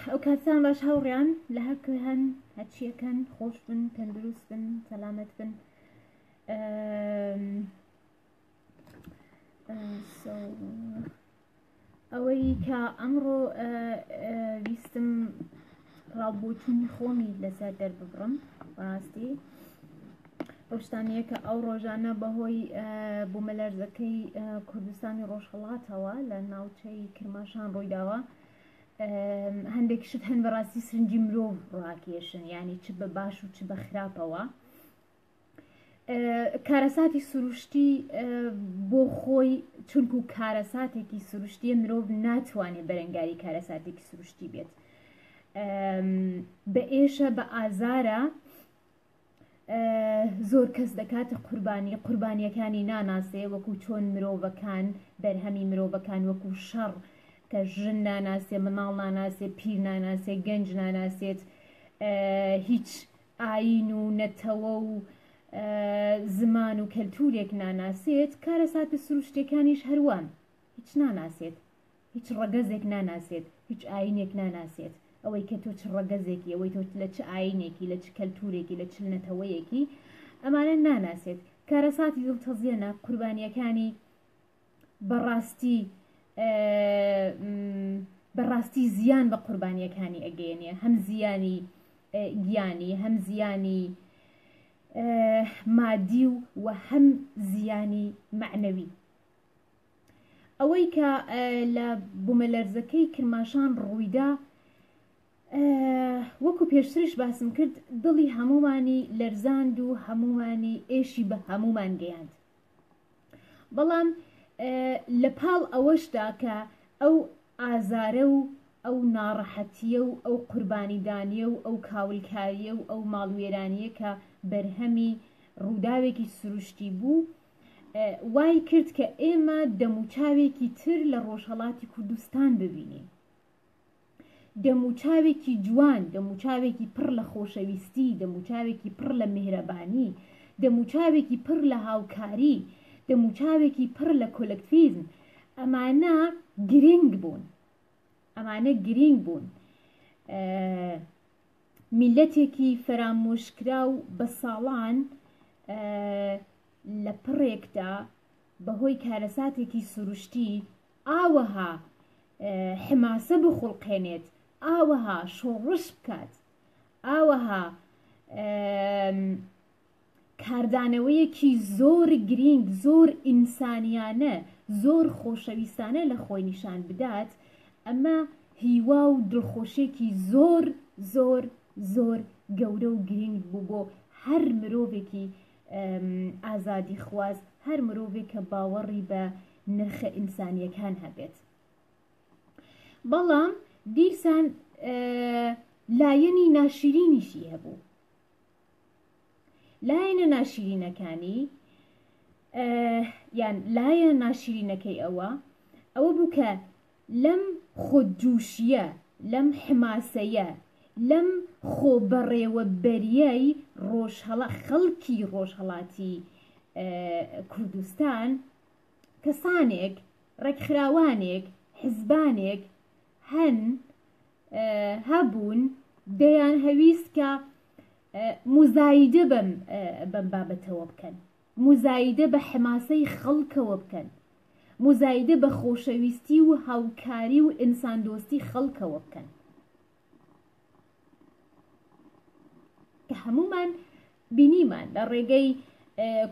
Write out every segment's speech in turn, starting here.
ئەو کاتتان باش هاوڕیان لە هەر کوێ هەن هەرچیەکەن خۆش بن تەندروست بن سەلامەت بن ئەوەی کە ئەمڕۆ ویستم ڕاوبۆچوونی خۆمی لەسەر دەرببڕم بەڕاستی ئەو شتانەیە کە ئەو ڕۆژانە بەهۆی بوومەلەرزەکەی کوردستانی ڕۆژهەڵاتەوە لە ناوچەی کرماشان ڕوویداوە هەندێک شت هەن بەڕاستی سرنجی مرۆڤ ڕاکێشن ینی چ بە باش و چ بە خراپەوە کارەساتی سروشتی بۆ خۆی چونکو کارەساتێکی سروشتیە مرۆڤ ناتوانێت بەرەنگاری کارەساتێکی سروشتی بێت بە ئێشە بە ئازارە زۆر کەس دەکاتە قوربانی قوربانیەکانی ناناسێ وەکو چۆن مرۆڤەکان بەرهەمی مرۆڤەکان وەکو شەڕ کە ژن ناناسێ مناڵ ناناسێ پیر ناناسێ گەنج ناناسێت هیچ ئایین و نەتەوە و زمان و کەلتورێک ناناسێت کارەساتە سروشتەکانیش هەروان هیچ ناناسێت هیچ ڕەگەزێک ناناسێت، هیچ ئایینێک ناناسێت، ئەوەی کە تۆ چ ڕەگەزێکی، ئەوەی تۆ لە چ ئایینێکی، لە چ کەلتوورێکی، لە چ نەتەوەیەکی، ئەمانە ناناسێت. کارەساتی دڵتەزێنە، قوربانییەکانی بەڕاستی بەڕاستی زیان بە قوربانییەکانی ئەگەیەنێ، هەم زیانی گیانی، هەم زیانی مادی و هەم زیانی مەعنەوی. ئەوەی کە لە بومەلەرزەکەی کرماشان ڕوویدا وەکو پێشتریش باسم کرد دڵی هەمومانی لەرزاند و هەمومانی ئێشی بە هەمومان گەیاند بەڵام لە پاڵ ئەوەشدا کە ئەو ئازارە و ئەو ناڕەحەتیە و ئەو قوربانیدانیە و ئەو کاولکاریە و ئەو ماڵوێرانیە کە بەرهەمی ڕووداوێکی سروشتی بوو وای کرد کە ئێمە دەموچاوێکی تر لە ڕۆژهەڵاتی کوردستان ببینین. دەموچاوێکی جوان، دەموچاوێکی پڕ لە خۆشەویستی، دەموچاوێکی پڕ لە میهرەبانی، دەموچاوێکی پڕ لە هاوکاری، دەموچاوێکی پڕ لە کۆلەکتیڤیزم. ئەمانە گرنگ بوون. ئەمانە گرنگ بوون. میلەتێکی فەرامۆشکراو بە ساڵان لە پڕێکدا بەهۆی کارەساتێکی سروشتی ئاوەها حماسە بخوڵقێنێت، ئاوەها شۆڕش بکات، ئاوەها کاردانەوەیەکی زۆر گرینگ، زۆر ئینسانیانە، زۆر خۆشەویستانە لە خۆی نیشان بدات، ئەمە هیوا و دڵخۆشیەکی زۆر زۆر زۆر گەورە و گرینگ بوو بۆ هەر مرۆڤێکی ئازادیخواز، هەر مرۆڤێک کە باوەڕی بە نرخە ئینسانیەکان هەبێت. بەڵام دیسان لایەنی ناشرینیشی هەبوو. لایەنە ناشرینەکانی یان لایەنە ناشرینەکەی ئەوە ئەوە بوو کە لەم خۆجوشیە لەم حماسەیە لەم خۆبەڕێوەبەریەی ڕۆژهەڵا خەڵکی ڕۆژهەڵاتی کوردستان کەسانێک ڕێکخراوانێک حزبانێک هەن هەبوون دەیانهەویست کە موزایدە بەم بەم بابەتەوە بکەن موزایدە بە حماسەی خەڵکەوە بکەن موزایدە بە خۆشەویستی و هاوکاری و ئینساندۆستی خەڵکەوە بکەن کە هەمومان بینیمان لە ڕێگەی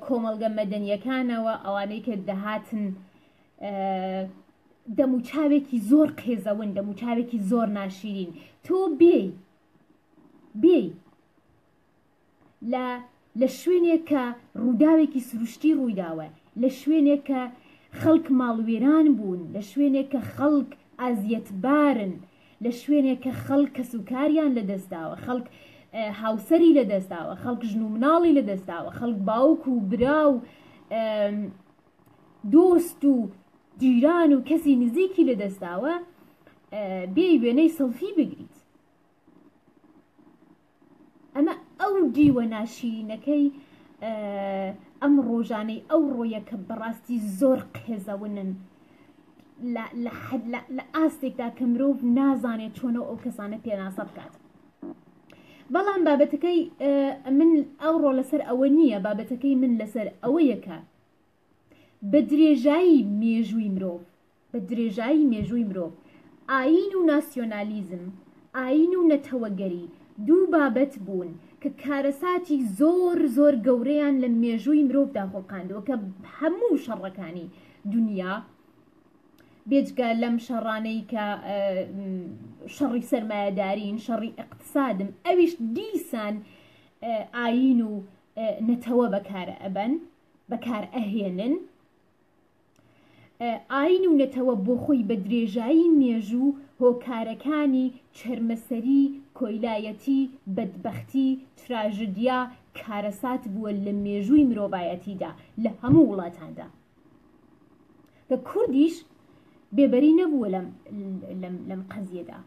کۆمەڵگە مەدەنیەکانەوە ئەوانەی کە دەهاتن دەموچاوێکی زۆر قێزەون دەموچاوێکی زۆر ناشیرین تۆ بێی بێی لە لە شوێنێک کە ڕووداوێکی سروشتی ڕوویداوە، لە شوێنێک کە خەڵک ماڵوێران بوون، لە شوێنێک کە خەڵک ئازیەتبارن، لە شوێنێک کە خەڵک کەسوکاریان لەدەستداوە، خەڵک هاوسەری لەدەستداوە، خەڵک ژن و مناڵی لەدەستداوە، خەڵک باوک و برا و دۆست و جیران و کەسی نزیکی لەدەستداوە، بێی وێنەی سڵفی بگریت. ئەمە ئەو دیوە ناشیرینەکەی ئەم ڕۆژانەی ئەو ڕۆیە کە بەڕاستی زۆر قێزەونن. لە ئاستێکدا کە مرۆڤ نازانێت چۆنەوە ئەو کەسانە پێناسە بکات. بەڵام بابەتەکەی من ئەوڕۆ لەسەر ئەوە نییە، بابەتەکەی من لەسەر ئەوەیە کە بە درێژایی مێژووی مرۆڤ، بە درێژایی مێژووی مرۆڤ، ئایین و ناسیۆنالیزم، ئایین و نەتەوەگەری دوو بابەت بوون کە کارەساتی زۆر زۆر گەورەیان لە مێژووی مرۆڤدا خوڵقاندووە کە هەموو شەڕەکانی دونیا بێجگە لەم شەڕانەی کە شەڕی سەرمایەدارین، شەڕی ئیقتسادم، ئەویش دیسان ئایین و نەتەوە بەکار ئەبەن، بەکار ئەهێنن. ئایین و نەتەوە بۆ خۆی بە درێژایی مێژوو هۆکارەکانی چەرمەسەری، کۆیلایەتی، بەدبەختی، تراژدیا، کارەسات بووە لە مێژووی مرۆڤایەتیدا لە هەموو وڵاتاندا. کە کوردیش بێبەری نەبووە لەم لەم لەم قەزیەدا.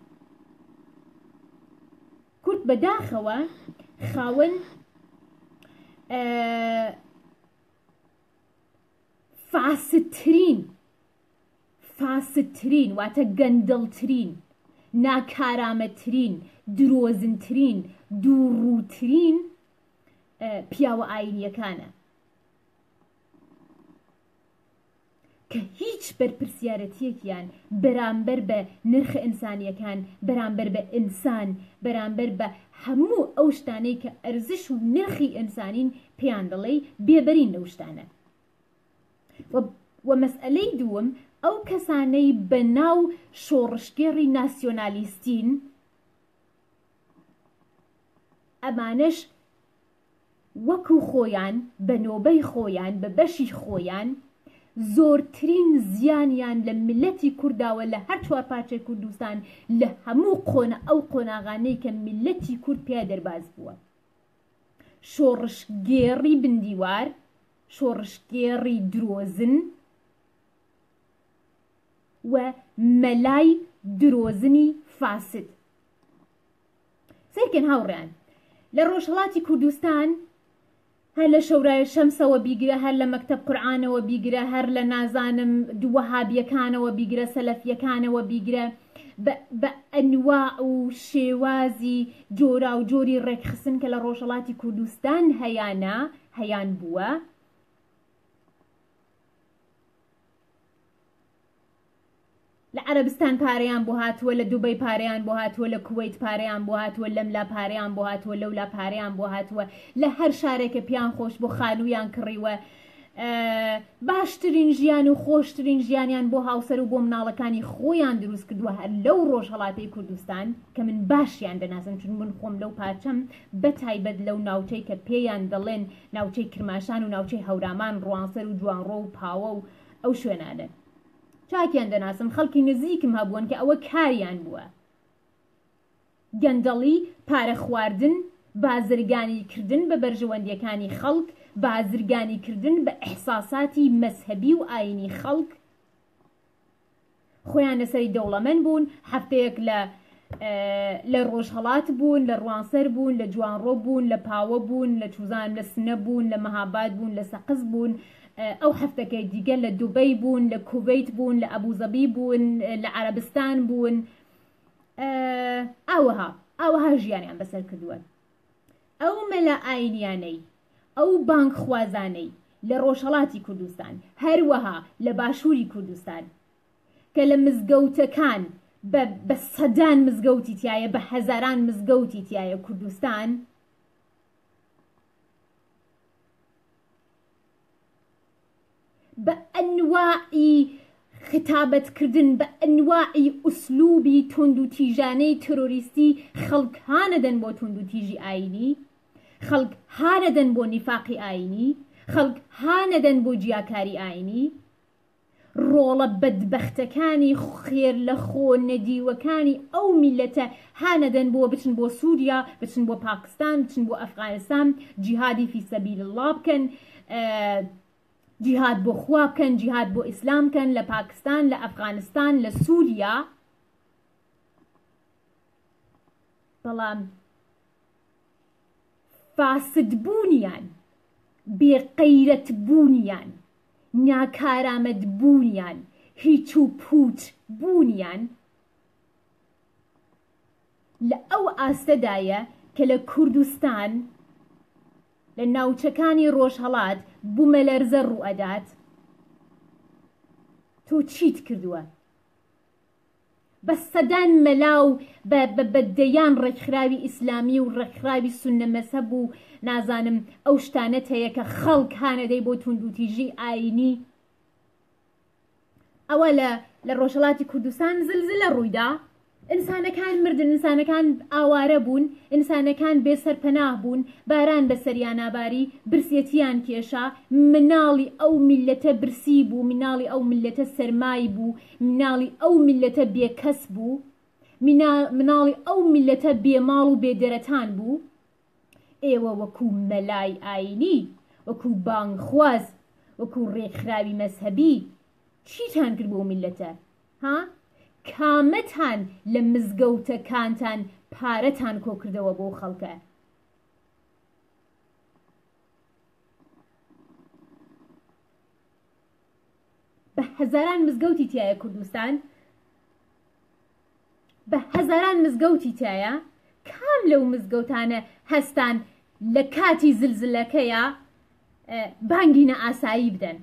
کورد بەداخەوە خاوەن فاسدترین فاسدترین واتە گەندەڵترین ناکارامەترین درۆزنترین دووڕووترین پیاوە ئاینیەکانە کە هیچ بەرپرسیارەتیەکیان بەرامبەر بە نرخە ئینسانیەکان، بەرامبەر بە ئینسان، بەرامبەر بە هەموو ئەو شتانەی کە ئەرزش و نرخی ئینسانین پێیان دەڵێی بێبەرین لەو شتانە. و و مەسئەلەی دووم ئەو کەسانەی بە ناو شۆڕشگێڕی ناسیۆنالیستین ئەمانەش وەکو خۆیان بە نۆبەی خۆیان بە بەشی خۆیان زۆرترین زیانیان لە میللەتی کورد داوە لە هەر چوارپارچەی کوردستان لە هەموو قۆنا ئەو قۆناغانەی کە میللەتی کورد پیا دەرباز بووە شۆڕشگێڕی بندیوار شۆڕشگێڕی درۆزن و مەلای درۆزنی فاسد سەیرکەن هاوڕێیان لە ڕۆژهەڵاتی کوردستان هەر لە شەورای شەمسەوە بیگرە هەر لە مەکتەب قورعانەوە بیگرە هەر لە نازانم وەهابیەکانەوە بیگرە سەلەفیەکانەوە بیگرە بە ئەنواع و شێوازی جۆرا و جۆری ڕێکخستن کە لە ڕۆژهەڵاتی کوردستان هەیانە هەیان بووە لە عەرەبستان پارەیان بۆ هاتووە، لە دوبەی پارەیان بۆ هاتووە، لە کوەیت پارەیان بۆ هاتووە، لەملا پارەیان بۆ هاتووە، لەولا پارەیان بۆ هاتووە، لە هەر شارێک کە پێیان خۆش بوو خانوویان کڕیوە، باشترین ژیان و خۆشترین ژیانیان بۆ هاوسەر و بۆ مناڵەکانی خۆیان دروست کردووە هەر لەو ڕۆژهەڵاتەی کوردستان کە من باشیان دەناسم چون من خۆم لەو پارچەم بە تایبەت لەو ناوچەی کە پێیان دەڵێن ناوچەی کرماشان و ناوچەی هەورامان ڕوانسەر و جوانڕۆ و پاوە و ئەو شوێنانەن. چاکیان دەناسم خەڵکی نزیکم هەبوون کە ئەوە کاریان بووە گەندەڵی پارە خواردن بازرگانی کردن بە بەرژەوەندیەکانی خەڵک بازرگانی کردن بە ئیحساساتی مەزهەبی و ئاینی خەڵک خۆیان لەسەری دەوڵەمەند بوون هەفتەیەک لە لە ڕۆژهەڵات بوون لە ڕوانسەر بوون لە جوانڕۆ بوون لە پاوە بوون لە چوزانم لە سنە بوون لە مەهاباد بوون لە سەقز بوون ئەو هەفتەکەی دیگە لە دوبەی بوون لە کوەیت بوون لە ئەبوزەبی بوون لە عەرەبستان بوون ئاوەها ئاوەها ژیانیان بەسەر کردووە ئەو مەلا ئاینیانەی ئەو بانگخوازانەی لە ڕۆژهەڵاتی کوردستان هەروەها لە باشووری کوردستان کە لە مزگەوتەکان بە بە سەدان مزگەوتی تایە بە هەزاران مزگەوتی تایە کوردستان بە ئەنواعی ختابەت کردن بە ئەنواعی ئوسلوبی توندوتیژانەی ترۆریستی خەڵک هانەدەن بۆ توندوتیژی ئاینی خەڵک هانەدەن بۆ نیفاقی ئاینی خەڵک هانەدەن بۆ جیاکاری ئاینی ڕۆڵە بەدبەختەکانی خێر لە خۆ نەدیوەکانی ئەو میللەتە هانەدەن بۆ بچن بۆ سوریا بچن بۆ پاکستان بچن بۆ ئەفغانستان جیهادی فی سەبیل اللە بکەن جیهاد بۆ خوا بکەن جیهاد بۆ ئیسلام بکەن لە پاکستان لە ئەفغانستان لە سوریا بەڵام فاسدبوونیان بێ قەیرەتبوونیان ناکارامەدبوونیان، هیچ و پووچ بوونیان لە ئەو ئاستەدایە کە لە کوردستان لە ناوچەکانی ڕۆژهەڵات بومەلەرزە ڕووئەدات تۆ چیت کردووە؟ بە سەدان مەلا و بە بە بە دەیان ڕێکخراوی ئیسلامی و ڕێکخراوی سوننە مەزهەب و نازانم ئەو شتانەت هەیە کە خەڵک هانەدەی بۆ توندوتیژی ئاینی ئەوە لە لە ڕۆژهەڵاتی کوردستان زلزلە ڕوویدا ئینسانەکان مردن ئینسانەکان ئاوارە بوون ئینسانەکان بێ سەرپەناه بوون باران بەسەریانا باری برسێتیان کێشا مناڵی ئەو میللەتە برسی بوو مناڵی ئەو میللەتە سەرمای بوو مناڵی ئەو میللەتە بێ کەس بوو مناڵی ئەو میللەتە بێ ماڵ و بێ دەرەتان بوو ئێوە وەکو مەلای ئاینی وەکو بانگخواز وەکو ڕێکخراوی مەزهەبی چیتان کرد بۆ میللەتە ها کامەتان لە مزگەوتەکانتان پارەتان کۆکردەوە بۆ خەڵکە؟ بە هەزاران مزگەوتی تایە کوردستان بە هەزاران مزگەوتی تایە کام لەو مزگەوتانە هەستان لە کاتی زلزلەکەیە بانگی نائاسایی بدەن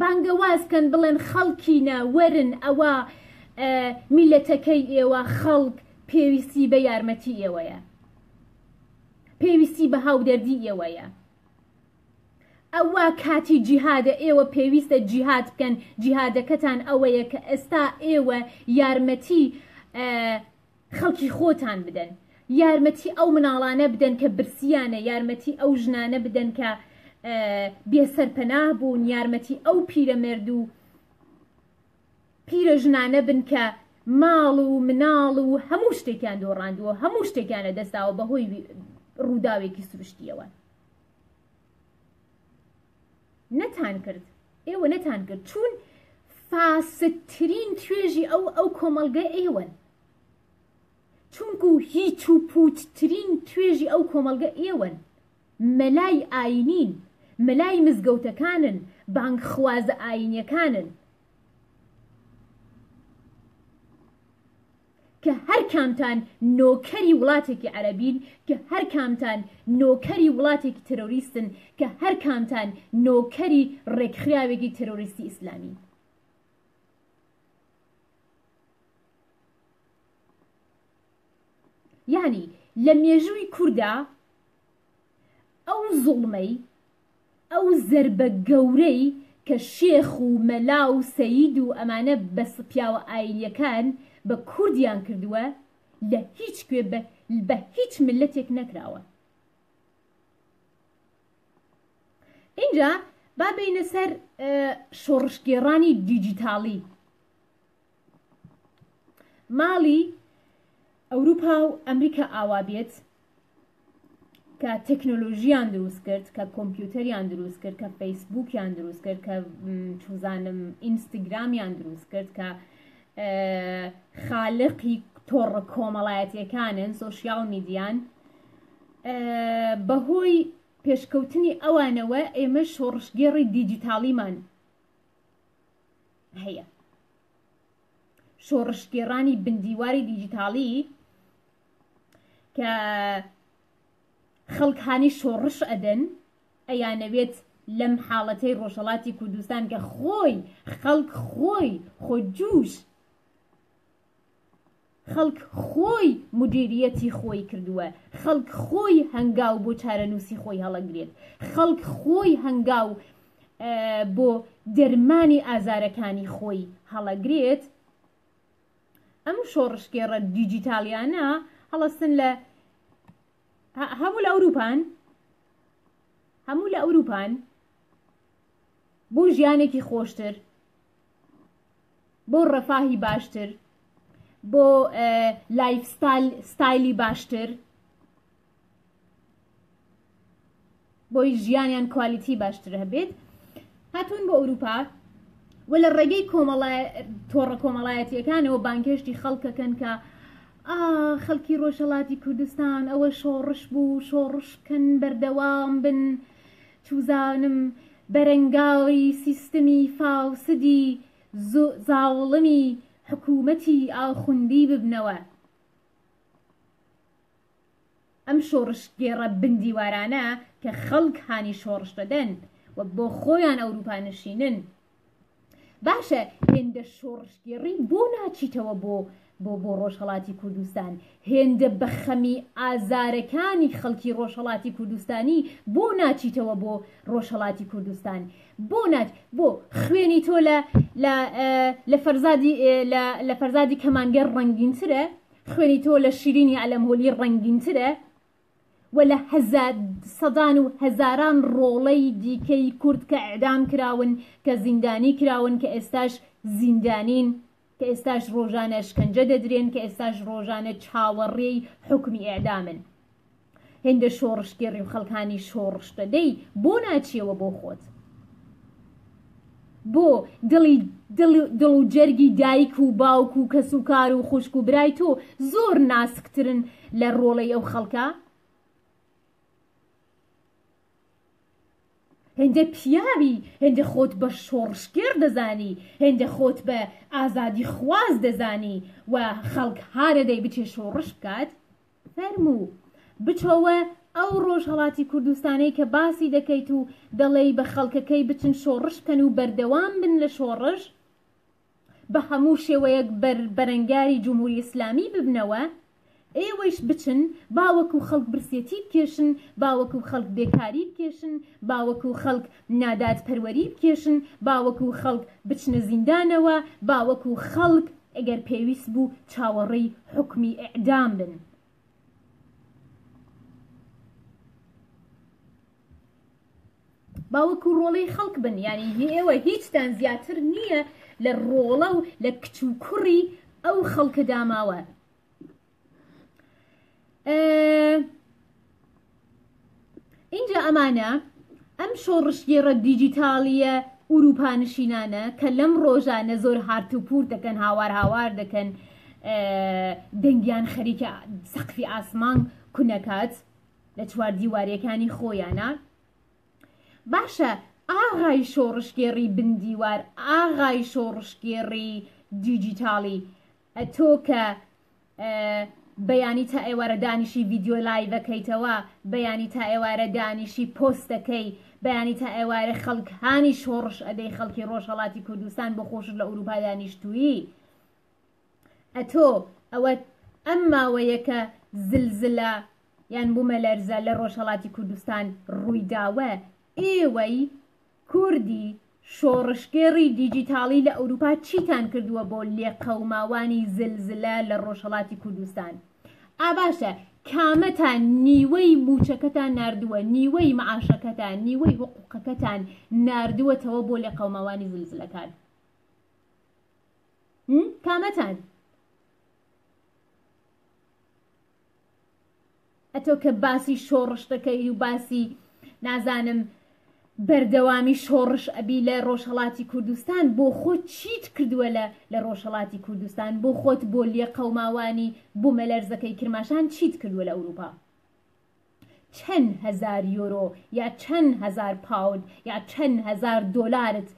بانگەواز کەن بڵێن خەڵکینە وەرن ئەوە میلەتەکەی ئێوە خەڵک پێویستی بە یارمەتی ئێوەیە پێویستی بە هاودەردی ئێوەیە ئەوە کاتی جیهادە ئێوە پێویستە جیهاد بکەن جیهادەکەتان ئەوەیە کە ئێستا ئێوە یارمەتی خەڵکی خۆتان بدەن یارمەتی ئەو مناڵانە بدەن کە برسیانە یارمەتی ئەو ژنانە بدەن کە بێسەرپەناه بوون یارمەتی ئەو پیرەمێرد و پیرە ژنانە بن کە ماڵ و مناڵ و هەموو شتێکیان دۆڕاندووە هەموو شتێکیان لەدەستداوە بەهۆی ڕووداوێکی سروشتیەوە نەتان کرد ئێوە نەتان کرد چون فاسدترین توێژی ئەو ئەو کۆمەڵگە ئێوەن چونکو هیچ و پوچترین توێژی ئەو کۆمەڵگە ئێوەن مەلای ئاینین مەلای مزگەوتەکانن بانگخوازە ئاینیەکانن کە هەر کامتان نۆکەری وڵاتێکی عەرەبین، کە هەر کامتان نۆکەری وڵاتێکی تێرۆریستن، کە هەر کامتان نۆکەری ڕێکخراوێکی تێرۆریستی ئیسلامین. یانی لە مێژووی کوردا ئەو زوڵمەی ئەو زەربە گەورەی کە شێخ و مەلا و سەید و ئەمانە بە پیاوە ئاینیەکان بە کوردیان کردووە لە هیچ کوێ بە بە هیچ ملەتێک نەکراوە. ئینجا با بێینە سەر شۆڕشگێڕانی دیجیتاڵی. ماڵی ئەوروپا و ئەمریکا ئاوا بێت کە تەکنۆلۆژیان دروست کرد کە کۆمپیوتەریان دروست کرد کە فەیسبوکیان دروست کرد کە چوزانم ئینستاگرامیان دروست کرد کە خالقی تۆڕە کۆمەڵایەتیەکانن سۆشیال میدیان بەهۆی پێشکەوتنی ئەوانەوە ئێمە شۆڕشگێڕی دیجیتاڵیمان هەیە شۆڕشگێڕانی بندیواری دیجیتاڵی کە خەڵک هانی شۆڕش ئەدەن ئەیانەوێت لەم حاڵەتەی ڕۆژهەڵاتی کوردستان کە خۆی خەڵک خۆی خۆ جوش خەڵک خۆی مدیریەتی خۆی کردووە خەڵک خۆی هەنگاو بۆ چارەنووسی خۆی هەڵەگرێت خەڵک خۆی هەنگاو بۆ دەرمانی ئازارەکانی خۆی هەڵەگرێت ئەم شۆڕشگێڕە دیجیتاڵیانە هەڵەستن لە هەموو لە ئەوروپان هەموو لە ئەوروپان بۆ ژیانێکی خۆشتر بۆ ڕەفاهی باشتر بۆ لایف ستایلی باشتر بۆی ژیانیان کوالیتی باشتر هەبێت هاتوون بۆ ئەوروپا و لە ڕێگەی تۆڕە کۆمەڵایەتیەکانەوە بانگهێشتی خەڵکەکەن کە خەڵکی ڕۆژهەڵاتی کوردستان ئەوە شۆڕش بوو شۆڕش بکەن بەردەوام بن چوزانم بەرەنگاری سیستمی فاوسدی. زاوڵمی حکوومەتی ئاخوندی ببنەوە. ئەم شۆڕشگێڕە بندیوارانە کە خەڵک هانی شۆڕش دەدەن و بۆ خۆیان ئەوروپا نشینن باشە هێندە شۆڕشگێڕی بۆ ناچیتەوە بۆ بۆ بۆ ڕۆژهەڵاتی کوردستان هێندە بە خەمی ئازارەکانی خەڵکی ڕۆژهەڵاتی کوردستانی بۆ ناچیتەوە بۆ ڕۆژهەڵاتی کوردستان بۆ ناچ بۆ خوێنی تۆ لە لە لە فەرزادی لە لە فەرزادی کەمانگەر ڕەنگینترە خوێنی تۆ لە شیرینی عەلەمهۆلی ڕەنگینترە و لە هەزار سەدان و هەزاران ڕۆڵەی دیکەی کورد کە ئیعدام کراون، کە زیندانی کراون، کە ئێستاش زیندانین، کە ئێستاش ڕۆژانە ئەشکەنجە دەدرێن، کە ئێستاش ڕۆژانە چاوەڕێی حوکمی ئیعدامن. هێندە شۆڕشگێڕی و خەڵکانی شۆڕش دەدەی، بۆ ناچیەوە بۆ خۆت؟ بۆ دڵی دڵ دڵ و جەرگی دایک و باوک و کەس و کار و خوشک و برای تۆ زۆر ناسکترن لە ڕۆڵەی ئەو خەڵکە؟ هێندە پیاوی، هێندە خۆت بە شۆڕشگێڕ دەزانی، هێندە خۆت بە ئازادی خواز دەزانی و خەڵک هانەدەی بچێ شۆڕش بکات، فەرموو بچۆوە ئەو ڕۆژهەڵاتی کوردستانەی کە باسی دەکەیت و دەڵێی بە خەڵکەکەی بچن شۆڕش بکەن و بەردەوام بن لە شۆڕش، بە هەموو شێوەیەک بەر بەرەنگاری جمهوری ئیسلامی ببنەوە، ئێوەیش بچن با وەکو خەڵک برسێتی بکێشن، با وەکو خەڵک بێکاری بکێشن، با وەکو خەڵک نادادپەروەری بکێشن، با وەکو خەڵک بچنە زیندانەوە، با وەکو خەڵک ئەگەر پێویست بوو چاوەڕێی حوکمی ئیعدام بن. با وەکو ڕۆڵەی خەڵک بن، یانی هی ئێوە هیچتان زیاتر نییە لە ڕۆڵە و لە کچ و کوڕی ئەو خەڵکە داماوە. ئینجا ئەمانە ئەم شۆڕشگێڕە دیجیتاڵیە ئوروپا نشینانە کە لەم ڕۆژانە زۆر هارت و پورت دەکەن هاوار هاوار دەکەن دەنگیان خەریکە سەقفی ئاسمان کونەکات لە چوار دیواریەکانی خۆیانە باشە ئاغای شۆڕشگێڕی بندیوار ئاغای شۆڕشگێڕی دیجیتاڵی ئەتۆ کە بەیانی تا ئێوارە دانیشی ڤیدیۆ لایڤەکەیتەوە بەیانی تا ئێوارە دانیشی پۆست دەکەی بەیانی تا ئێوارە خەڵک هانی شۆڕش ئەدەی خەڵکی ڕۆژهەڵاتی کوردستان بۆ خۆشت لە ئوروپا دانیشتوویی ئەتۆ ئەوە ئەم ماوەیە کە زلزلە یان بوومەلەرزە لە ڕۆژهەڵاتی کوردستان ڕوویداوە ئێوەی کوردی شۆڕشگێڕی دیجیتاڵی لە ئەوروپا چیتان کردووە بۆ لێقەوماوانی زلزلە لە ڕۆژهەڵاتی کوردستان؟ ئا باشە کامەتان نیوەی موچەکەتان ناردووە، نیوەی معاشەکەتان، نیوەی حقوقەکەتان ناردووەتەوە بۆ لێقەوماوانی زلزلەکان؟ کامەتان؟ ئەتۆ کە باسی شۆڕش دەکەی و باسی نازانم بەردەوامی شۆڕش ئەبی لە ڕۆژهەڵاتی کوردستان بۆ خۆت چیت کردووە لە لە ڕۆژهەڵاتی کوردستان بۆ خۆت بۆ لێقەوماوانی بوومەلەرزەکەی کرماشان چیت کردووە لە ئەوروپا چەند هەزار یۆرۆ یا چەند هەزار پاوند یا چەند هەزار دۆلارت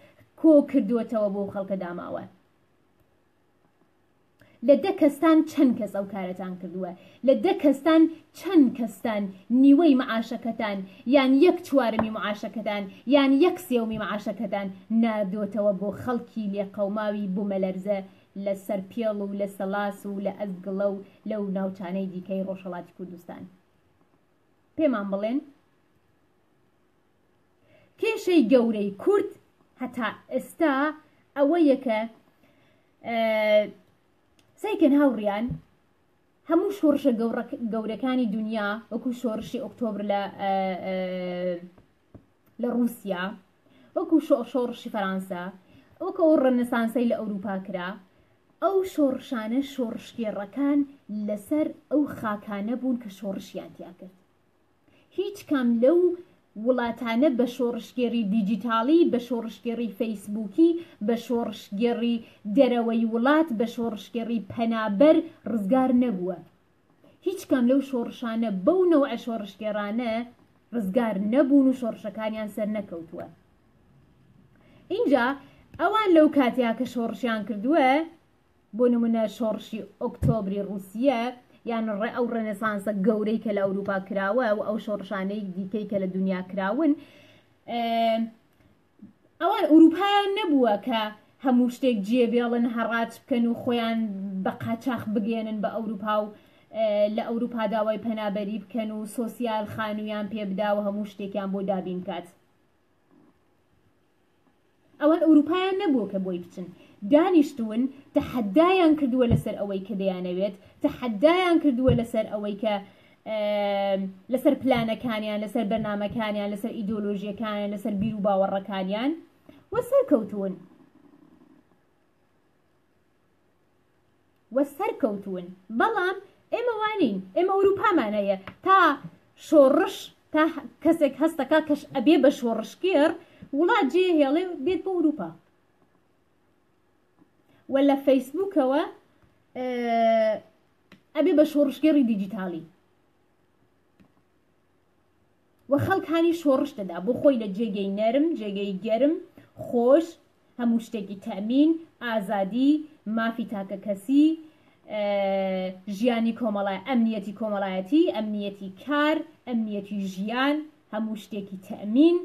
کۆ کردووەتەوە بۆ خەڵکە داماوە لە دە کەستان چەند کەس ئەو کارەتان کردووە؟ لە دە کەستان چەند کەستان نیوەی معاشەکەتان یان یەک چوارەمی معاشەکەتان یان یەک سێومی معاشەکەتان ناردۆتەوە بۆ خەڵکی لێقەوماوی بومەلەرزە لە سەرپێڵ و لە سەلاس و لە ئەزگڵە و لەو ناوچانەی دیکەی ڕۆژهەڵاتی کوردستان؟ پێمان بڵێن. کێشەی گەورەی کورد هەتا ئێستا ئەوەیە کە سەیکەن هاوڕیان هەموو شۆڕشە گەورەکانی دنیا وەکو شۆڕشی ئۆکتۆبر لە لە رووسیا وەکو شۆڕشی فەرانسە وەکو ئەو ڕنسانسەی لە ئەوروپا کرا ئەو شۆڕشانە شۆڕشگێڕەکان لەسەر ئەو خاکانە بوون کە شۆڕشیان تیا کرد هیچ کام لەو وڵاتانە بە شۆڕشگێڕی دیجیتاڵی، بە شۆڕشگێڕی فەیسبووکی، بە شۆڕشگێڕی دەرەوەی وڵات، بە شۆڕشگێڕی پەنابەر ڕزگار نەبووە. هیچ کام لەو شۆڕشانە بەو نەوعە شۆڕشگێڕانە ڕزگار نەبوون و شۆڕشەکانیان سەرنەکەوتووە. ئینجا. ئەوان لەو کاتەیا کە شۆڕشیان کردووە، بۆ نمونە شۆڕشی ئۆکتۆبری ڕووسیە یان ڕێ ئەو ڕێنێسانسە گەورەی کە لە ئەوروپا کراوە و ئەو شۆڕشانەی دیکەی کە لە دنیا کراون، ئەوان ئوروپایان نەبووە کە هەموو شتێک جێ بێڵن هەڕاج بکەن و خۆیان بە قاچاخ بگەێنن بە ئەوروپا و لە ئەوروپا داوای پەنابەری بکەن و سۆسیال خانوویان پێ بدا و هەموو شتێکیان بۆ دابین بکات. ئەوان ئەوروپایان نەبووە کە بۆی بچن. دانیشتوون، تەحەدایان کردووە لەسەر ئەوەی کە دەیانەوێت، تەحەدایان کردووە لەسەر ئەوەی کە لەسەر پلانەکانیان، لەسەر بەرنامەکانیان، لەسەر ئیدۆلۆژیەکانیان، لەسەر بیر و باوەڕەکانیان و سەرکەوتوون. و سەرکەوتوون بەڵام ئێمە وانین ئێمە ئەوروپامان هەیە تا شۆڕش تا کەسێک هەستەکا کەش ئەبێ بە شۆڕشگێڕ وڵات جێ هێڵێ بێت بۆ ئەوروپا و لە فەیسبوکەوە ئەبێ بە شۆڕشگێڕی دیجیتالی و خەڵک هانی شۆڕش دەدا بۆ خۆی لە جێگەی نەرم، جێگەی گەرم، خۆش، هەموو شتێکی تەئمین، ئازادی، مافی تاکەکەسی، ژیانی کۆمەڵای، ئەمنیەتی کۆمەڵایەتی، ئەمنیەتی کار، ئەمنیەتی ژیان، هەموو شتێکی تەئمین،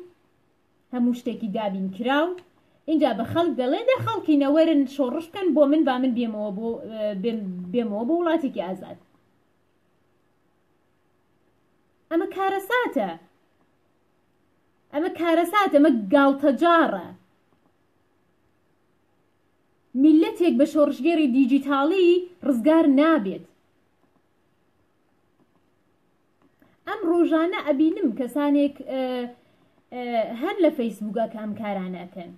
هەموو شتێکی دابین کراو. ئینجا بە خەڵک دەڵێ دە خەڵکینە وەرن شۆڕش بکەن بۆ من با من بێمەوە بۆ بێمەوە بۆ وڵاتێکی ئازاد. ئەمە کارەساتە ئەمە کارەساتە ئەمە گاڵتەجاڕە میلەتێک بە شۆڕشگێڕی دیجیتاڵی ڕزگار نابێت ئەم ڕۆژانە ئەبینم کەسانێک هەر لە فەیسبووکە کە ئەم کارانە ئەکەن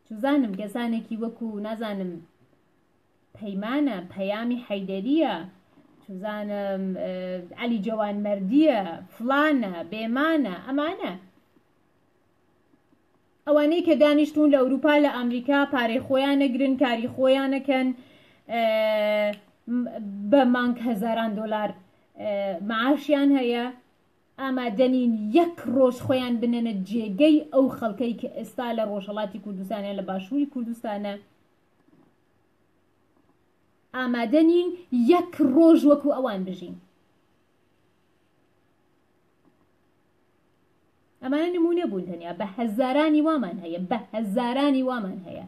چزانم کەسانێکی وەکو نازانم پەیمانە، پەیامی حەیدەرییە، چوزانم عەلی جەوانمەردییە، فڵانە، بێمانە، ئەمانە. ئەوانەی کە دانیشتوون لە ئەوروپا لە ئەمریکا پارەی خۆیان نەگرن کاری خۆیانەکەن بە مانگ هەزاران دۆلار معاشیان هەیە ئامادەنین یەک ڕۆژ خۆیان بنەنە جێگەی ئەو خەڵکەی کە ئێستا لە ڕۆژهەڵاتی کوردستانە لە باشووری کوردستانە ئامادە نین یەک ڕۆژ وەکو ئەوان بژین. ئەمانە نمونە بوون تەنیا بە هەزارانی وامان هەیە بە هەزارانی وامان هەیە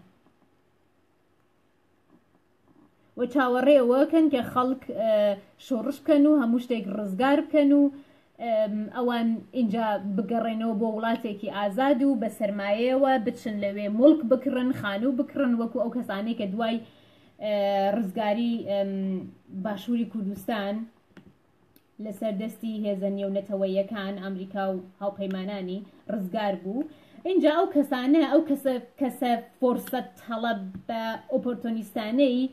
و چاوەڕێ ئەوەکەن کە خەڵک شۆڕش بکەن و هەموو شتێک ڕزگار بکەن و ئەوان ئینجا بگەڕێنەوە بۆ وڵاتێکی ئازاد و بە سەرمایەوە بچن لەوێ موڵک بکڕن خانوو بکڕن وەکو ئەو کەسانەی کە دوای ڕزگاری باشووری کوردستان لەسەر دەستی هێزە نێونەتەوەیەکان ئەمریکا و هاوپەیمانانی ڕزگار بوو اینجا ئەو کەسانە ئەو کەسە کەسە فۆرسەت تەڵەب بە ئۆپۆرتۆنیستانەی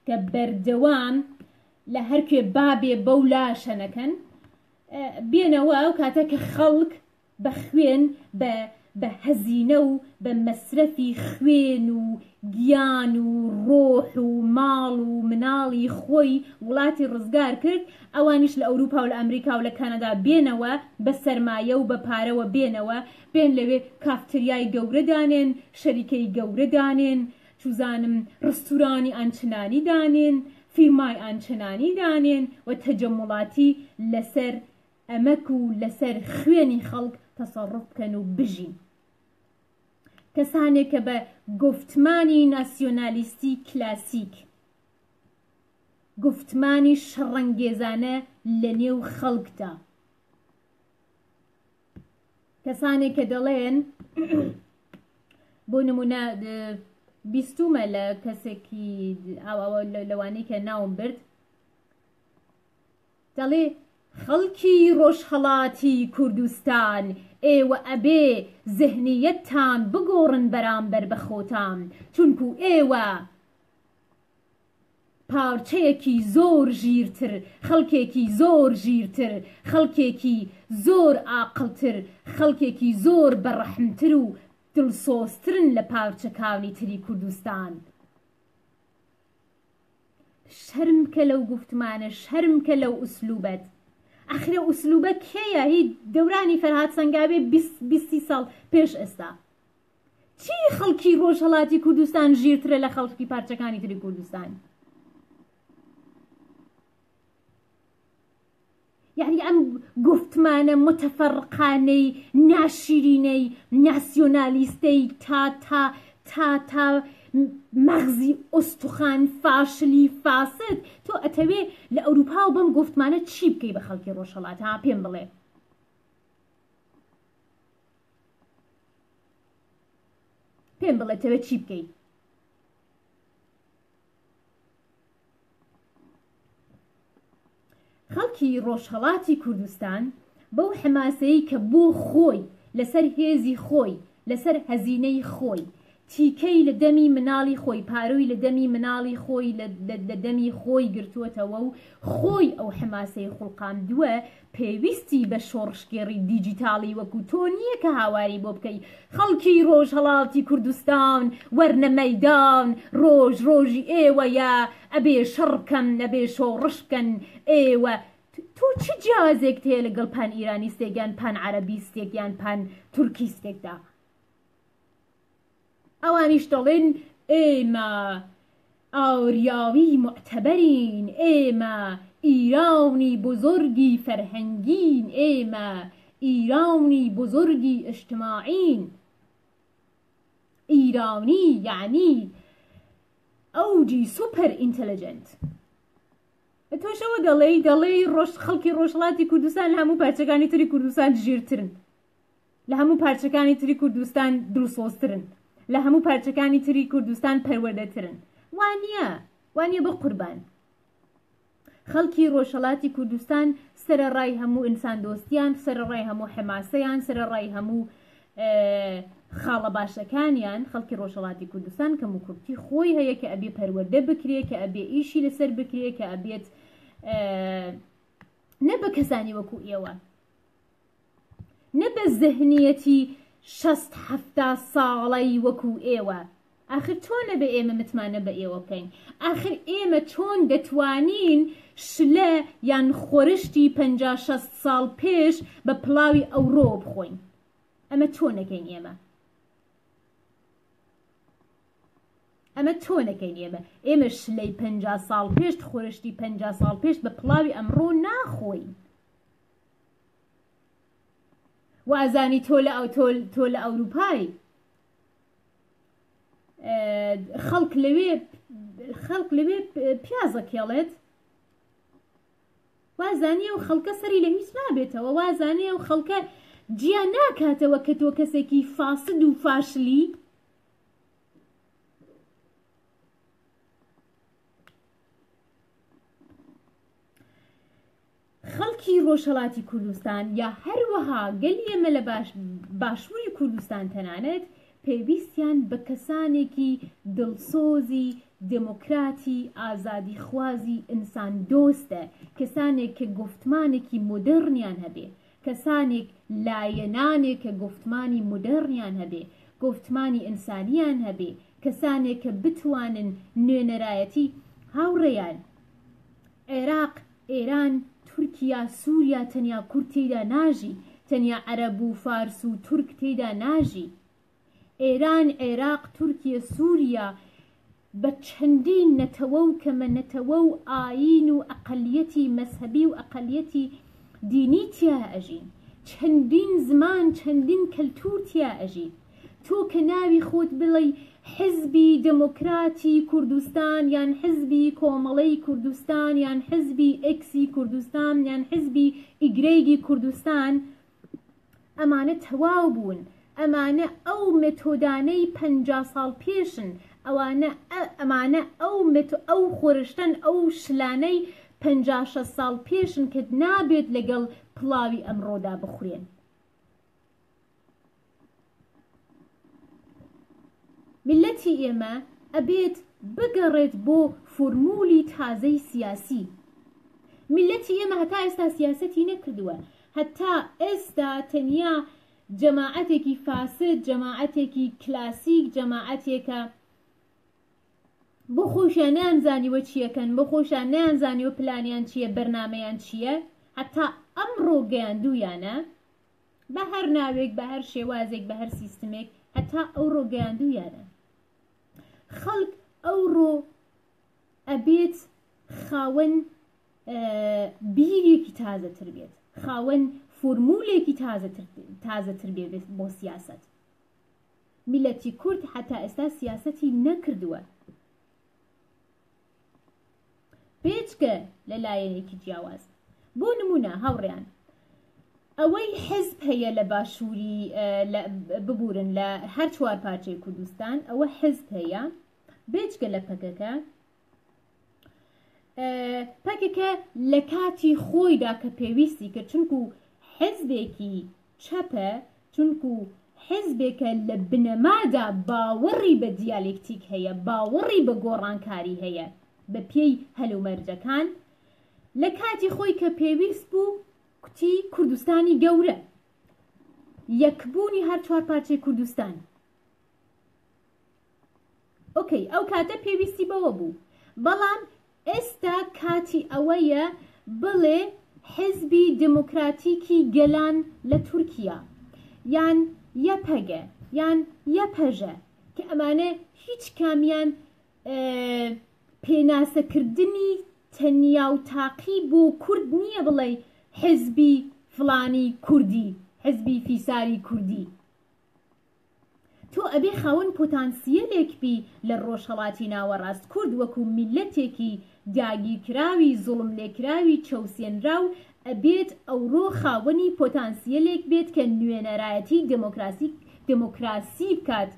کە بەردەوام لە هەر کوێ با بێ بەو لا شەنەکەن بێنەوە ئەو کاتە کە خەڵک بە خوێن بە بە هەزینە و بە مەسرەفی خوێن و گیان و ڕۆح و ماڵ و مناڵی خۆی وڵاتی ڕزگار کرد ئەوانیش لە ئەوروپا و لە ئەمریکا و لە کەنەدا بێنەوە بە سەرمایە و بە پارەوە بێنەوە بێن لەوێ کافتریای گەورە دانێن شەریکەی گەورە دانێن چوزانم ڕستورانی ئانچنانی دانێن، فیرمای ئانچنانی دانێن و تەجەموڵاتی لەسەر ئەمەک و لەسەر خوێنی خەڵک تەسەڕوف بکەن و بژین. کەسانێک کە بە گوفتمانی ناسیۆنالیستی کلاسیک، گوفتمانی شەڕەنگێزانە لەنێو خەڵکدا، کەسانێک کە دەڵێن بۆ نمونە بیستومە لە کەسێکی لەوانەی کە ناوم برد دەڵێ خەڵکی ڕۆژهەڵاتی کوردستان ئێوە ئەبێ زهنیەتتان بگۆڕن بەرامبەر بە خۆتان چونکو ئێوە پارچەیەکی زۆر ژیرتر، خەڵکێکی زۆر ژیرتر، خەڵکێکی زۆر ئاقڵتر، خەڵکێکی زۆر بە ڕەحمتر و دڵسۆزترن لە پارچەکانی تری کوردستان. شەرم بکە لەو گوفتمانە، شەرم بکە لەو ئوسلوبەت. ئاخر ئەو ئوسلوبە کێیە هی دەورانی فەرهاد سەنگاوێ 20 بیستی ساڵ پێش ئێستا چی خەڵکی ڕۆژهەڵاتی کوردستان ژیرترە لە خەڵکی پارچەکانی تری کوردستان یعنی ئەم گفتمانە متفەرقانەی ناشیرینەی ناسیۆنالیستەی تا تا تا تا مەغزی ئوستوخان فاشلی فاسد تۆ ئەتەوێ لە ئەوروپاوە بەم گفتمانە چی بکەی بە خەڵکی ڕۆژهەڵات ها پێم بڵێ پێم بڵێ تەوێ چی بکەی خەڵکی ڕۆژهەڵاتی کوردستان بەو حەماسەی کە بۆ خۆی لەسەر هێزی خۆی لەسەر هەزینەی خۆی تیکەی لە دەمی مناڵی خۆی پاروی لە دەمی مناڵی خۆی لە دەمی خۆی گرتووەتەوە و خۆی ئەو حەماسەی خوڵقاندووە پێویستی بە شۆڕشگێڕی دیجیتاڵی وەکو تۆ نییە کە هاواری بۆ بکەی خەڵکی ڕۆژهەڵاتی کوردستان وەرنە مەیدان ڕۆژ ڕۆژی ئێوەیە ئەبێ شەڕ بکەن ئەبێ شۆڕش بکەن ئێوە تۆ چ جیاوازێکت هەیە لەگەڵ پان ئیرانیستێک یان پان عەرەبیستێک یان پان تورکیستێکدا ئەوانیش دەڵێن ئێمە ئاریاوی موعتەبەرین، ئێمە ئیرانی بوزورگی فەرهەنگین، ئێمە ئیرانی بوزورگی ئیجتماعین. ئیرانی یەعنی ئەوجی سوپەر ئینتەلەجێنت. تۆش ئەوە دەڵێی، دەڵێی ڕۆژ خەڵکی ڕۆژهەڵاتی کوردستان لە هەموو پارچەکانی تری کوردستان ژیرترن. لە هەموو پارچەکانی تری کوردستان دڵسۆزترن، لە هەموو پارچەکانی تری کوردستان پەروەردەترن. وا نییە، وا نییە بەقوربان. خەڵکی ڕۆژهەڵاتی کوردستان سەرەڕای هەموو ئینساندۆستیان، سەرەڕای هەموو حەماسەیان، سەرەڕای هەموو خاڵە باشەکانیان، خەڵکی ڕۆژهەڵاتی کوردستان کەموکورتی خۆی هەیە کە ئەبێ پەروەردە بکرێ، کە ئەبێ ئیشی لەسەر بکرێ، کە ئەبێت نە بە کەسانی وەکو ئێوە. نە بە زهنیەتی شەست حەفتا ساڵەی وەکو ئێوە. ئاخر چۆن ئەبێ ئێمە متمانە بە ئێوە بکەین؟ ئاخر ئێمە چۆن دەتوانین شلە یان خۆرشتی پەنجا شەست ساڵ پێش بە پڵاوی ئەوڕۆوە بخۆین؟ ئەمە چۆن ئەکەین ئێمە؟ ئەمە چۆن ئەکەین ئێمە؟ ئێمە شلەی پەنجا ساڵ پێشت خۆرشتی پەنجا ساڵ پێش بە پڵاوی ئەمڕۆ ناخۆین. وازانی تۆ لە تۆ تۆ لە ئەوروپای خەڵک لەوێ خەڵک لەوێ پیازە کێڵێت وازانی ئەو خەڵکە سەری لە هیچ نابێتەوە وازانی ئەو خەڵکە جیا ناکاتەوە کە تۆ کەسێکی فاسد و فاشلی خەڵکی ڕۆژهەڵاتی کوردستان یا هەروەها گەلی ئێمە لە باشووری کوردستان تەنانەت پێویستیان بە کەسانێکی دڵسۆزی دێمۆکراتی ئازادیخوازی ئینسان دۆستە، کەسانێک کە گۆفتمانێکی مۆدێڕنیان هەبێ، کەسانێک لایەنانێک کە گۆفتمانی مۆدێڕنیان هەبێ، گۆفتمانی ئینسانیان هەبێ، کەسانێک کە بتوانن نوێنەرایەتی هاوڕێیان عێراق، ئێران، تورکیا، سوریا تەنیا کورد تێیدا ناژی، تەنیا عەرەب و فارس و تورک تێیدا ناژی. ئێران، عێراق، تورکیە، سوریا بە چەندین نەتەوە و کەمە نەتەوە و ئایین و ئەقەلیەتی مەزهەبی و ئەقەلیەتی دینی تیا ئەژین. چەندین زمان، چەندین کەلتور تیا ئەژین. تۆ کە ناوی خۆت بڵێی حزبی دێمۆکراتی کوردستان یان حزبی کۆمەڵەی کوردستان یان حزبی ئێکسی کوردستان یان حزبی ئیگرێگی کوردستان ئەمانە تەواو بوون ئەمانە ئەو مێتۆدانەی 50 ساڵ پێشن ئەوانە ئەمانە ئەو مێتۆ ئەو خۆرشتەن ئەو شلانەی 50 شەست ساڵ پێشن کە نابێت لەگەڵ پڵاوی ئەمڕۆدا بخورێن. میللەتی ئێمە ئەبێت بگەڕێت بۆ فورمولی تازەی سیاسی. میللەتی ئێمە هەتا ئێستا سیاسەتی نەکردووە. هەتا ئێستا تەنیا جەماعەتێکی فاسد، جەماعەتێکی کلاسیک، جەماعەتێکە بۆ خۆشیان نەیانزانیوە چیەکەن، بۆ خۆشیان نەیانزانیوە پلانیان چییە، بەرنامەیان چییە. هەتا ئەمڕۆ گەیاندوویانە، بە هەر ناوێک، بە هەر شێوازێک، بە هەر سیستمێک، هەتا ئەوڕۆ گەیاندوویانە. خەڵک ئەوڕۆ ئەبێت خاوەن بیرێکی تازەتر بێت، خاوەن فۆرمولێکی تازەتر بێت بۆ سیاسەت. میللەتی کورد هەتا ئێستا سیاسەتی نەکردووە. بێجگە لە لایەنێکی جیاواز. بۆ نموونە هاوڕێیان ئەوەی حزب هەیە لە باشووری ببورن لە هەر چوار پارچەی کوردستان ئەوە حزب هەیە بێجگە لە پەکەکە پەکەکە لە کاتی خۆیدا کە پێویستی کرد چونکو حزبێکی چەپە، چونکو حیزبێکە لە بنەمادا باوەڕی بە دیالێکتیک هەیە، باوەڕی بە گۆڕانکاری هەیە بە پێی هەلومەرجەکان، لە کاتی خۆی کە پێویست بوو کوتی کوردستانی گەورە، یەکبوونی هەر چوارپارچەی کوردستان. ئۆکەی ئەو کاتە پێویستی بەوە بوو بەڵام ئێستا کاتی ئەوەیە بڵێ حیزبی دێموکراتیکی گەلان لە تورکیا یان یەپەگە یان یەپەژە کە ئەمانە هیچ کامیان پێناسەکردنی تەنیا و تاقی بۆ کورد نییە بڵێ حیزبی فڵانی کوردی حیزبی فیساری کوردی تۆ ئەبێ خاوەن پۆتانسیەلێک بی لە ڕۆژهەڵاتی ناوەڕاست، کورد وەکو میللەتێکی داگیرکراوی زوڵملێکراوی چەوسێنراو ئەبێت ئەوڕۆ خاوەنی پۆتانسیەلێک بێت کە نوێنەرایەتی دێمۆکراسی دێمۆکراسی بکات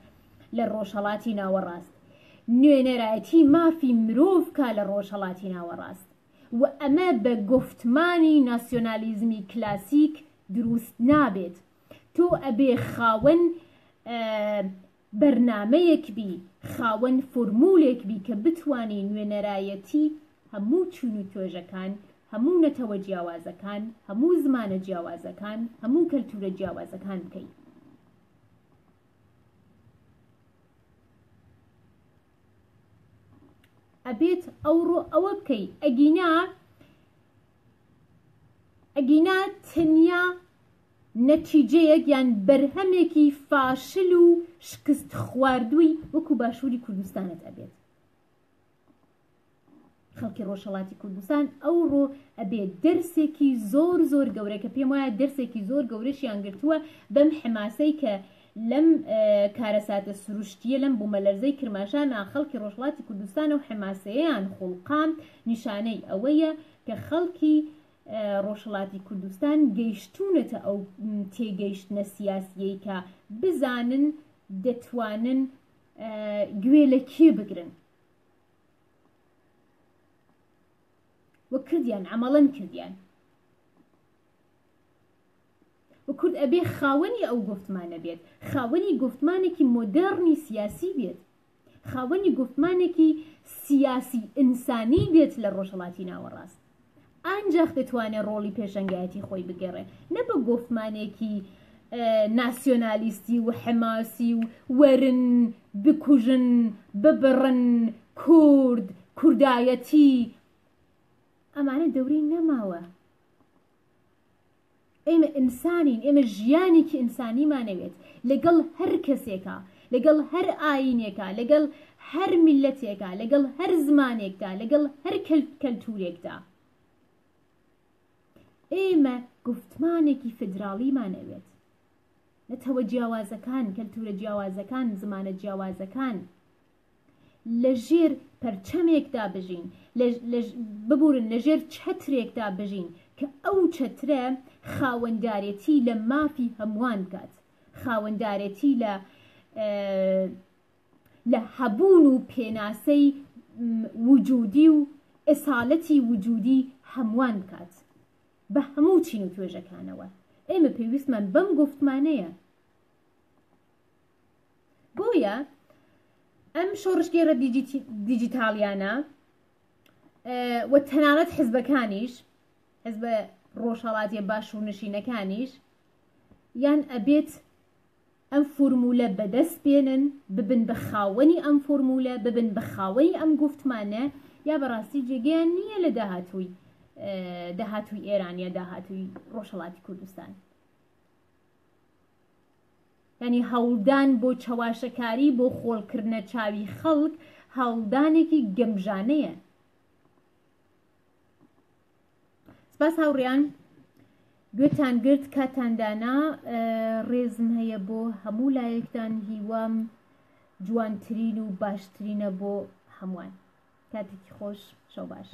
لە ڕۆژهەڵاتی ناوەڕاست نوێنەرایەتی مافی مرۆڤ بکا لە ڕۆژهەڵاتی ناوەڕاست و ئەمە بە گوفتمانی ناسیۆنالیزمی کلاسیک دروست نابێت. تۆ ئەبێ خاوەن بەرنامەیەک بی، خاوەن فۆرمولێک بی کە بتوانی نوێنەرایەتی هەموو چین و توێژەکان، هەموو نەتەوە جیاوازەکان، هەموو زمانە جیاوازەکان، هەموو کەلتورە جیاوازەکان بکەی. ئەبێت ئەوڕۆ ئەوە بکەی ئەگینا ئەگینا تەنیا نەتیجەیەک یان بەرهەمێکی فاشل و شکست خواردووی وەکو باشووری کوردستانت ئەبێت. خەڵکی ڕۆژهەڵاتی کوردستان ئەوڕۆ ئەبێ دەرسێکی زۆر زۆر گەورە کە پێم وایە دەرسێکی زۆر گەورەشیان گرتووە بەم حماسەی کە لەم کارەساتە سروشتیە لەم بوومەلەرزەی کرماشانە خەڵکی ڕۆژهەڵاتی کوردستان و حماسەیەیان خوڵقاند نیشانەی ئەوەیە کە خەڵکی ڕۆژهەڵاتی کوردستان گەیشتوونەتە ئەو تێگەیشتنە سیاسیەی کە بزانن دەتوانن گوێ لە کێ بگرن و کردیان عەمەڵەن کردیان و کورد ئەبێ خاوەنی ئەو گوفتمانە بێت خاوەنی گوفتمانێکی مۆدێڕنی سیاسی بێت خاوەنی گوفتمانێکی سیاسی ئینسانی بێت لە ڕۆژهەڵاتی ناوەڕاست ئانجاخ دەتوانێ ڕۆڵی پێشەنگایەتی خۆی بگێڕێ نە بە گوفتمانێکی ناسیۆنالیستی و حەماسی و وەرن بکوژن ببڕن کورد کوردایەتی ئەمانە دەورەی نەماوە ئێمە ئینسانین، ئێمە ژیانێکی ئینسانیمانەوێت لەگەڵ هەر کەسێکا، لەگەڵ هەر ئایینێکا، لەگەڵ هەر میللەتێکا، لەگەڵ هەر زمانێکدا، لەگەڵ هەر کەلتوورێکدا. ئێمە گوفتمانێکی فیدراڵیمان ئەوێت. نەتەوە جیاوازەکان، کەلتوورە جیاوازەکان، زمانە جیاوازەکان. لە ژێر پەرچەمێکدا بژین، ببورن لە ژێر چەترێکدا بژین کە ئەو چەترە خاوەندارێتی لە مافی هەمووان بکات، خاوەندارێتی لە لە هەبوون و پێناسەی وجودی و ئەسالەتی وجودی هەمووان بکات بە هەموو چین و توێژەکانەوە. ئێمە پێویستمان بەم گوفتمانەیە. بۆیە ئەم شۆڕشگێڕە دیجیتاڵیانە و تەنانەت حزبەکانیش حزبە ڕۆژهەڵاتیە باشوورنشینەکانیش یان ئەبێت ئەم فورمولە بەدەست بێنن ببن بە خاوەنی ئەم فورمولە ببن بە خاوەنی ئەم گوفتمانە یا بەڕاستی جێگەیان نییە لە داهاتووی. داهاتووی ئێران یا داهاتووی ڕۆژهەڵاتی کوردستان. یانی هەوڵدان بۆ چەواشەکاری بۆ خۆڵکردنە چاوی خەڵک هەوڵدانێکی گەمژانەیە. سپاس هاوڕیان گوێتان گرت کاتان دانا ڕێزم هەیە بۆ هەموو لایەکتان هیوام جوانترین و باشترینە بۆ هەمووان کاتێکی خۆش شەو باش.